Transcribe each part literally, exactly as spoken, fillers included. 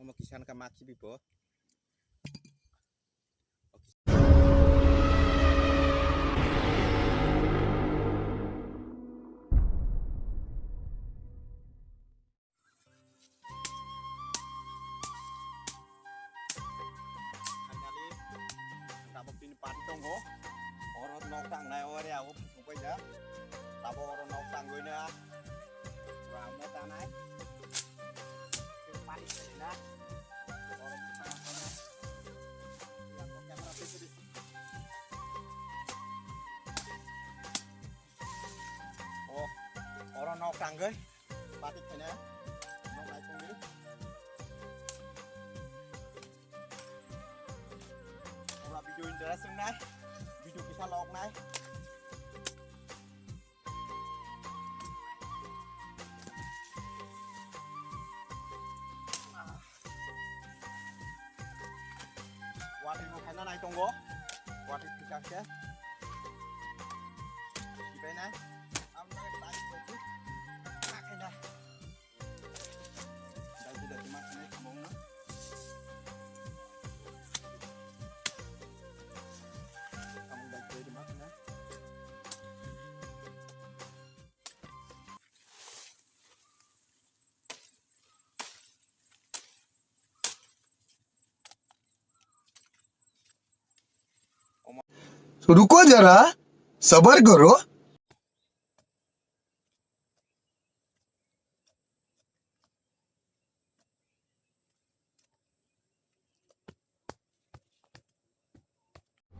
Mo kisan ka ma khibi po. Finally, tabok tini party tongo. Oro nok tangnai, ore abo phusuk bai da. Tabok oro nok tangoi na. Ramo tanai. Party na. Oro phusuk na. Yang camera phusuk di. Oh, oro nok tangoi. Party khaina. Nok nai tongdi. Pura video interesting nai. Video kisa lok nai. Watwi bo khaina nai tongo. Watwi thikang khe. Sibai nai. Ang nai tai tongo. Khaina. Dai dai ma khaina thamong na. Thamong dai dai ma khaina. रुको जरा, सबर करो।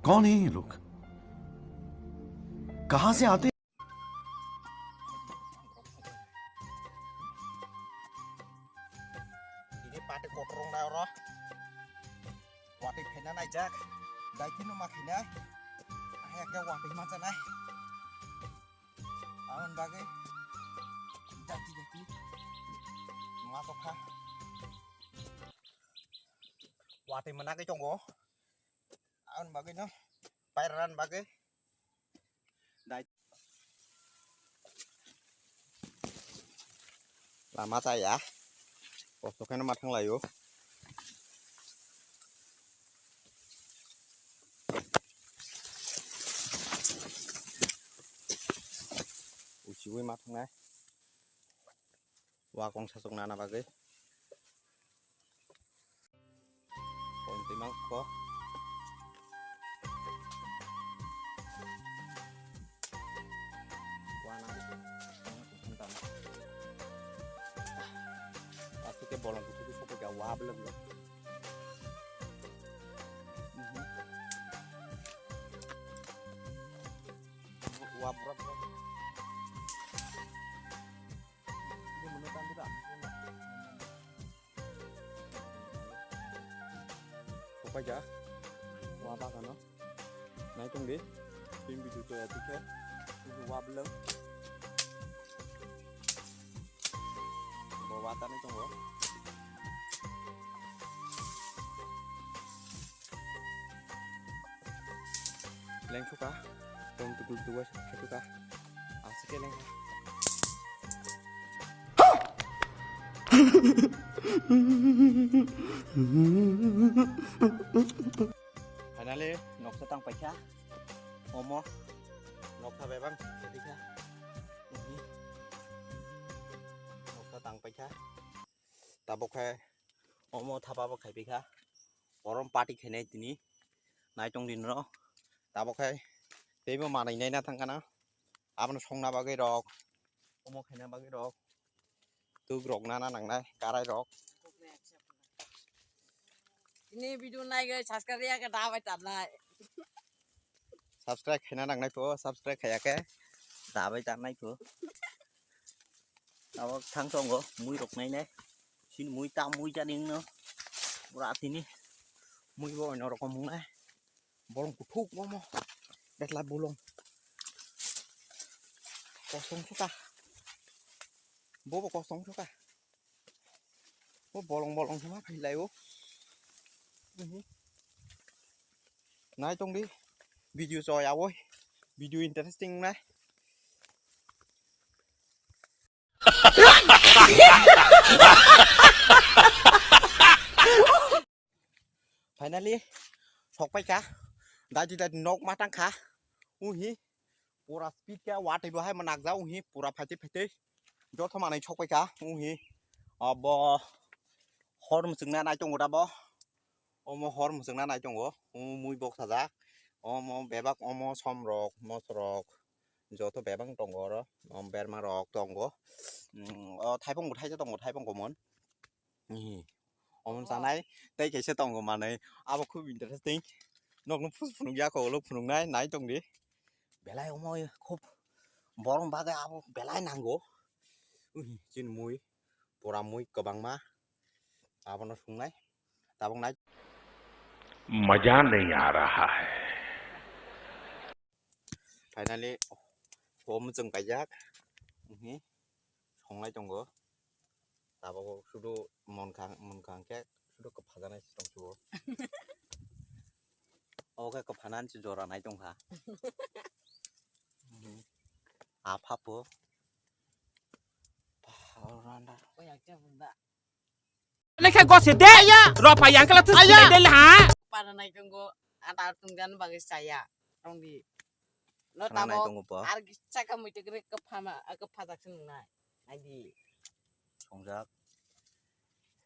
कौन है ये लोग? कहां से आते? Ini pati kotorong da oro. Watwi khaina naijak. Dai khe no ma khaina. Hai ke watwi ma chanai. Aon bagwi. Dati dati. Ma to kha. Watwi mana ke tongo. Aon bagwi no. Pairan bagwi. Dai. Lama chaya. Kosto kheno ma thanglaio. Uchiwi ma thangnai. Wa kong sachok nana bagwi. Kong twi mang kho. Wa na. Aswk khe bolong kuthuk khe sokphaikha wa belok belok. Mhm. Wa bwrap bwrap. Ini menu tadi, Pak. Sokphaikha. Wa bagano. Nai tong di. Pin bidu to ya tikhe. Ini wa beleng. Bo wa tani tongo. Lengkhuka, tong tukul tuwa khetuka, aswk khe lengkha. Finally, noksa tang paikha, omo, noksa bebang, khetikha, noksa tang paikha. Tabok khe omo thapa bo khaipai kha. Borom party khainai tini. Naitong di no. Tabok khe teibo manwi naina thang kana. Abono songna bagwi rok. Omo khaina bagwi rok. Tuk rok nana nangnai, karai rok. Tini video nai gwi subscribe ya khe da bai tanai. Subscribe khaina nangnai pho, subscribe khaiya khe da bai tanai pho. Abo thang tongo, mui rok nainai. Sin mui ta mui jani no. Pura tini mui bo ono rokom wngnai. Bolong kuthuk momo. Betla bolong. Kosong suka. Bobo kosong suka. O bolong bolong sama phai lai o. Mhm. Nai tong di. Video choi awoi. Video interesting nai. Finally, sokpaikha. Dati dati nok matangkha. Uhi. Pura speed khe watwi bo hai manakjak uhi. Pura phaitwi phaitwi. Joto manwi sokpaikha. Uhi. Abo hor muchungna nai tongo da bo. Omo hor muchungna nai tongo. Omo mui boksajak. Omo bebak omo somrok, mosrok. Joto bebak tongo oro. Omo berma rok tongo. Mm, o thaipung bo thaisa tongo, thaipung komon. Ihi. Omo sanai tei kaisa tongo manwi. Abo khub interesting. Nokno phus phunukya kok ulo phunuknai nai tongdi. Belai omo khub borok bagwi abo belai nango. Uhi, chini mui pura mui kwbangma. Abono sungnai. Tabuk nai. मजा नहीं आ रहा है। Finally, hom chwng paijak. Uhi, songlai tongo. Tabuk sudu monkha, monkha hwnkhe sudu kwphajaknai se tongsugo. Obo khe kwphanani se jora nai tongkha. Uhi, apha po. Lekha gose de. Ropa yang kala tus de ha. Para nai tongo, adar tungjan bagwi saya. Rongdi. No. Khana nai tabok tongo po. Ar kisa ka muitu gre ka phama, ka phajak sung nai. Naidi. Songjak.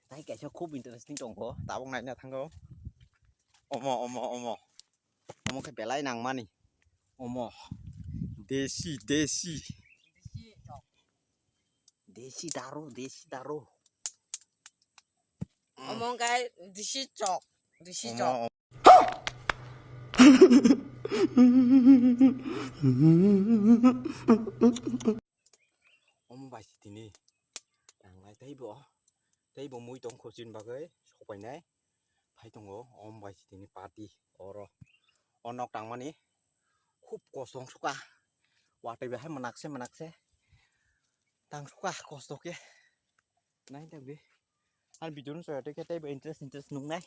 Tai kaisa khub interesting tongo. Tabok naina thango. Omo, omo, omo. Omo khe belai nangmani. Omo. Desi, desi. Desi chok. Desi daru, desi daru. Omo khe desi chok. Desi chok. Omo, omo bai si tini. Tanglai teibo. Teibo mui tong kho chini bagwi sokpainai. Phai tongo, omo bai si tini party oro. O nok tangmani khub kosto wng suka. Watwi bai hai mwnakse mwnakse. Tang suka kosto khe. Nai tongdi. Ani video no chaya tei khe teibo interest interest nuknai.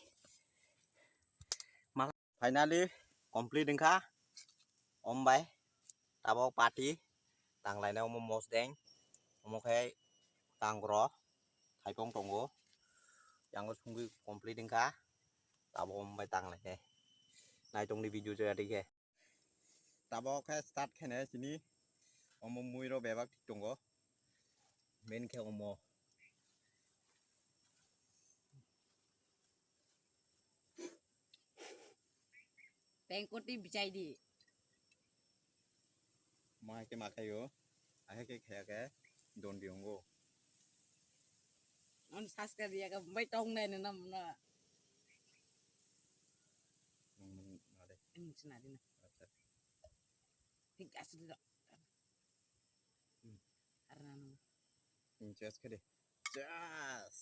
Finally complete wngkha. Om bai tabok party tanglainai omo mosdeng. Omo khe tangro thaipong tongo. Yango sungwi complete wngkha. Tabok om bai tanglainai. Naitongni video chaya tei khe. Tabok khe start khe ne chini omo mui rok bebak thik tongo. Main khe omo. Tengkoti bichai di. Mai khe ma khayo. Ahe khe khaya khe don di ongo. An saska dia ka bai tong nai na nam na. Nang mun na de. Ini sina di na. Acha. Thik asli da. Hmm. Karena nu. Ini jas kede. Jas.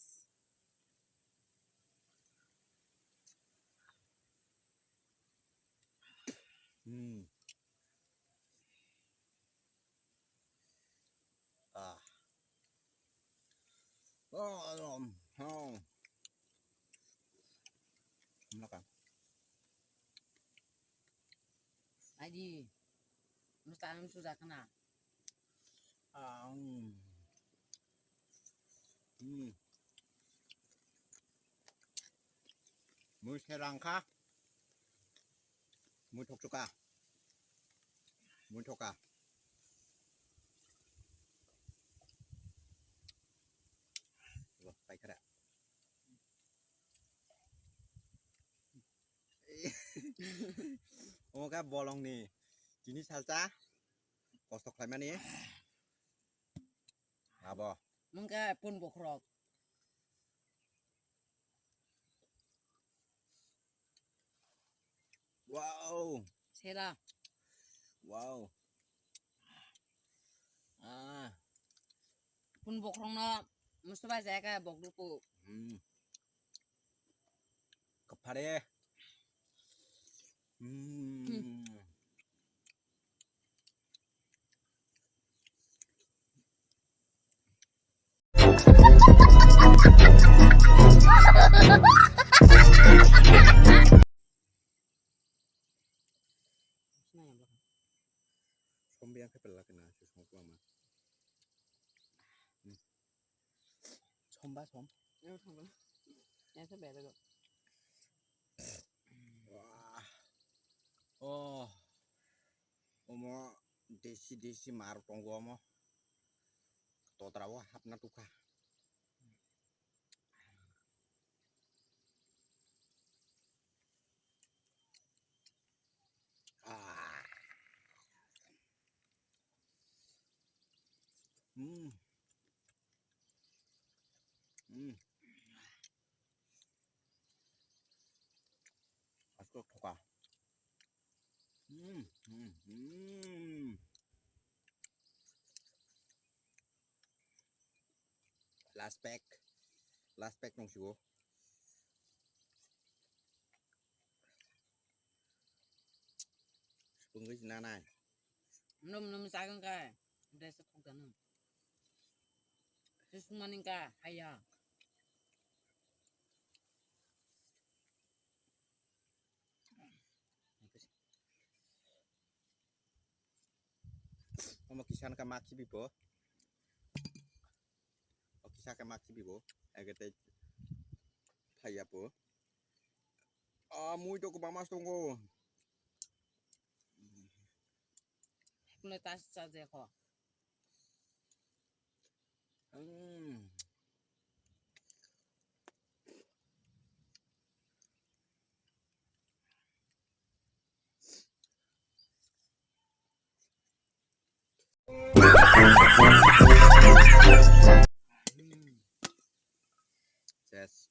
Hmm. Ah. Oh, oh, oh. Makan. Aji. Mustahil sudah kena. Ah, hmm. Hmm. Mui serang kha. Mui thok chuka. Mui thoka. Wah, pai khara. Omo khe bolongni chini salsa kosto khlaimani. Abo. Mungkha pun bokhorok. Wow. Sera. Wow. Ah. Pun bokhorokno musuba jaya khe bokdulku. Hmm. Kaphare. Hmm. Hmm. Somba som. Yang sampai ada kok. Oh, omo desi desi mar tongo omo. Totra o hapna tukha. Ah. Hmm. Hmm. Asko thoka. Hmm, hmm, hmm. Last pack. Last pack nung sigo. Sipung gwi sina nai. Num num sagong kai. Udah sepuk ganung. Terus maning ka, haya. Omo kisa ka mak sibi bo. O kisa ka mak sibi bo. Ege tei phaiya bo. Ah, mui to kwbangma tongo. Kule tas sa je kho. Hmm. Ses.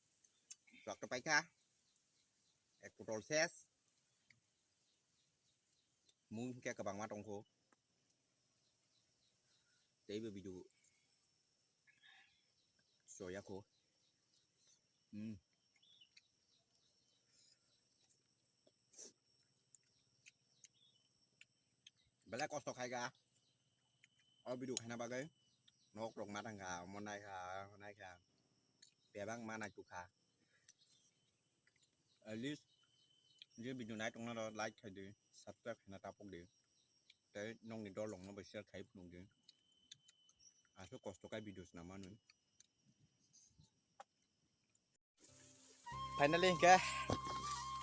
Sok to paikha. Ek putol ses. Mui hwnkhe kwbangma tongkho. Teibo video choyakho. Hmm. Belai kosto khaikha. O video khaina bagwi nok rok ma thangkha, omo naikha, naikha. Bebak ma naitukha. At least je video nai tongna rok like khai di, subscribe khaina tapok di. Tei nokni dolong no bo share khai phunuk di. Aswk kosto khe video swnam mani. Finally hingke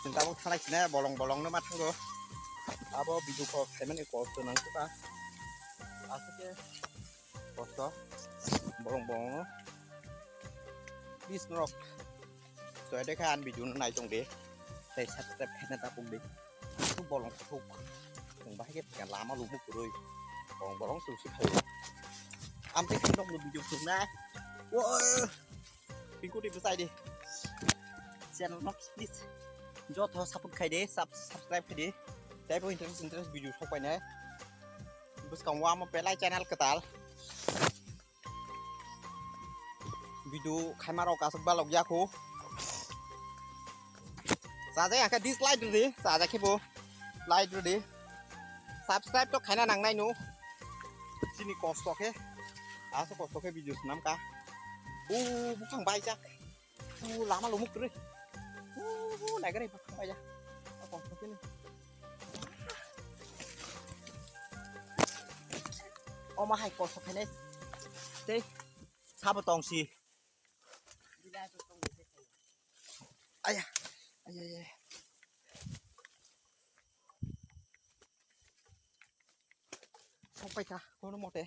chwng tabuk thanai sine bolong bolong no ma thango. Abo video kok khaimani kosto nang kha. Aswk khe kosto bolong bolong no. Please norok soi de kha an video no nai tong de. Tei subscribe khaina tapuk de. Aswk bolong kuthuk. Chwng bahai khe lama lubu kwrwi. Bolong bolong chwng si phaio. Amtwi khe nokno video khuluknai. Wo. Pingkudi bwsai di. Channel no please. Jotho support khai di, sub-, subscribe khai di. Teibo interest interest video sok painai. Bwskango amo belai channel kwtal. Video khaima rok aswk balok yakho. Chajak ya khe dislike rwdi, chajak khe bo like rwdi. Subscribe to khaina nangnai no. Chini kosto khe. Aswk kosto khe video swnam kha. O buphang baijak. O lama lomuk kwrwi. O naigari buphang baijak. O kosto khe ni. Omo hai kosto khainai. Tei sabo tongsi. Aya, aya, aya. Sok paikha, kono mote.